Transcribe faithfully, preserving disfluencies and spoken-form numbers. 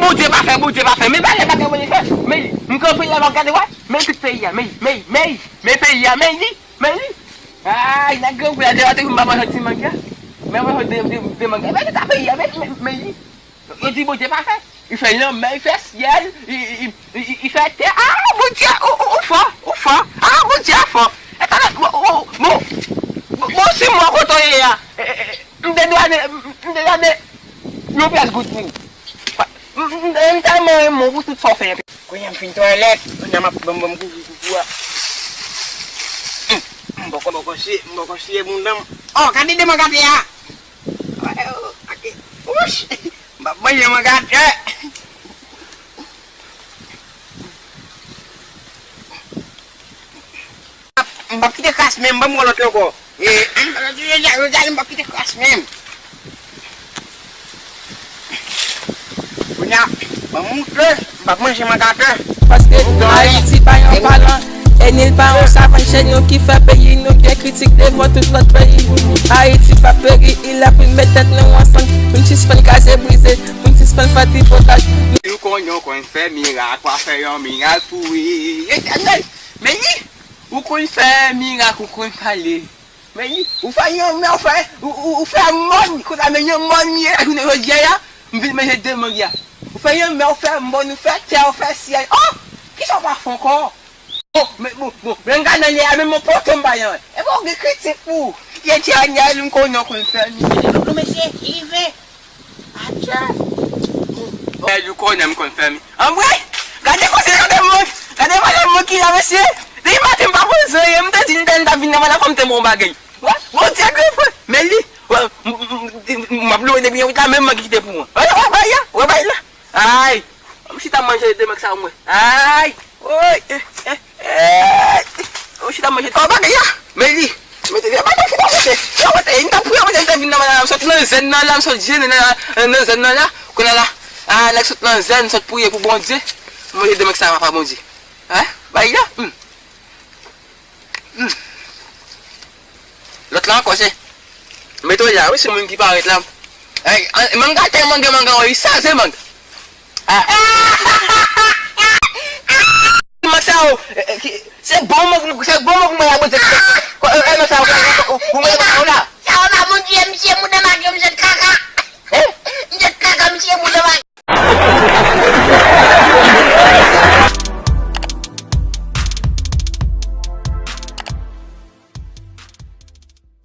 Bondye pa fè, Bondye pa fè. Men bagay, bagay Bondye fè. Men li, m kanpe la, m ap gade, wè. Men tout peyi a, men li, men li, men li, men peyi a, men li, men li. Ay, nèg grangou la, deja te vin ba manje ti mangya. Men mwen de, de, de mangya. Men tout peyi a, men, men, men li. Yo di Bondye pa fè. Li fè lanmè, li fè syèl, li, li, li, li, li fè tè. Ah, Bondye, ou, ou, ou fò, ou fò. Ah, Bondye a fò. E talè, bon, bon, bon, bon, bon, si mwen kote w ye a. E, e, e, m te dwannen, m te dwannen yon pyès goud pou ou. M, m, m tèlman renmen w pou tout sa w fè. Kounye a m fin twalèt, kounye a m ap banm, banm koukoukoukoukou a. M poko, poko siye, m poko siye moun nan. Oh, gade de mwen gade a. Wouch! M ap manje mwen gate. M p ap kite kras menm, ban m yon lòt ankò. E, m p ap kite kras menm. Kounye a, ban m yon flè, m p ap manje mwen gate. Paske Ayiti pa yon palan, e ni l pa yon savann chez nous ki fè peyi nou gen kritik devan tout lòt peyi. Ayiti p ap peri, il a pou n met tèt nou ansanm, pou n sispann kraze brize, pou n sispann fè tripotaj. Ou konn yon konn fè mirak, w a fè yon mirak pou li. Etènèl, men li, ou konn fè mirak, ou konn pale. Men li, ou fè yon, men ou fè, ou, ou, ou fè mòn, konsa men yon mòn li ye, la jounen jodi a, m vin manje de mangya. Ou fè yon, men ou fè mòn, ou fè tè, ou fè syèl. Oh! Kisa w pa fè ankò? Bon, men, bon, bon, men gade nan lè a, men mwen poto m pa jan. E bon, gen kritik pou ou. Etènèl, m konnen w konn fè mirak. Non, mesye, li rive. Atchè. Etènèl, ou konnen m konn fè mi. Anmwey! Gade koze, gade moun! Gade madanm mwen ki la, mesye! Depi maten, m pa pran zanyen, m te di, m te, m t ap vin nan madanm fò m te bon bagay. Wè, Bondye gen fè. Men li, wè, m, m, m, m ap louwe depi yon wit la, menm mwen ki kite pou mwen. Wè, wè, bay la, wè, bay la. Ay! M chita manje de mèk sa mwen. Ay! Oy! Eh, eh, eh! M chita manje. Oh, bagay la! Men li! Mete vye bagay fou mete. Yo, mete, m t ap priye, mete, m te vin nan, m sot nan zèn nan la, m sot jene nan, nan zèn nan la. Kounye a la, ah, nèg sot nan zèn, sot priye pou Bondye. Manje de mèk sa, papa Bondye. Hein? Bay la? Hmm. Hmm. Lòt la ankò, se. Mete w la, wi, se moun ki parèt la. Ay, an, manga tèlman gen manga, wi, sa se manga. Ah. Manga sa, o, eh, eh, ki, se bon manga, se bon manga, mwen la, Bondye. Ko, eh, eh, manga sa, o, o, o, o, mwen la, o, la.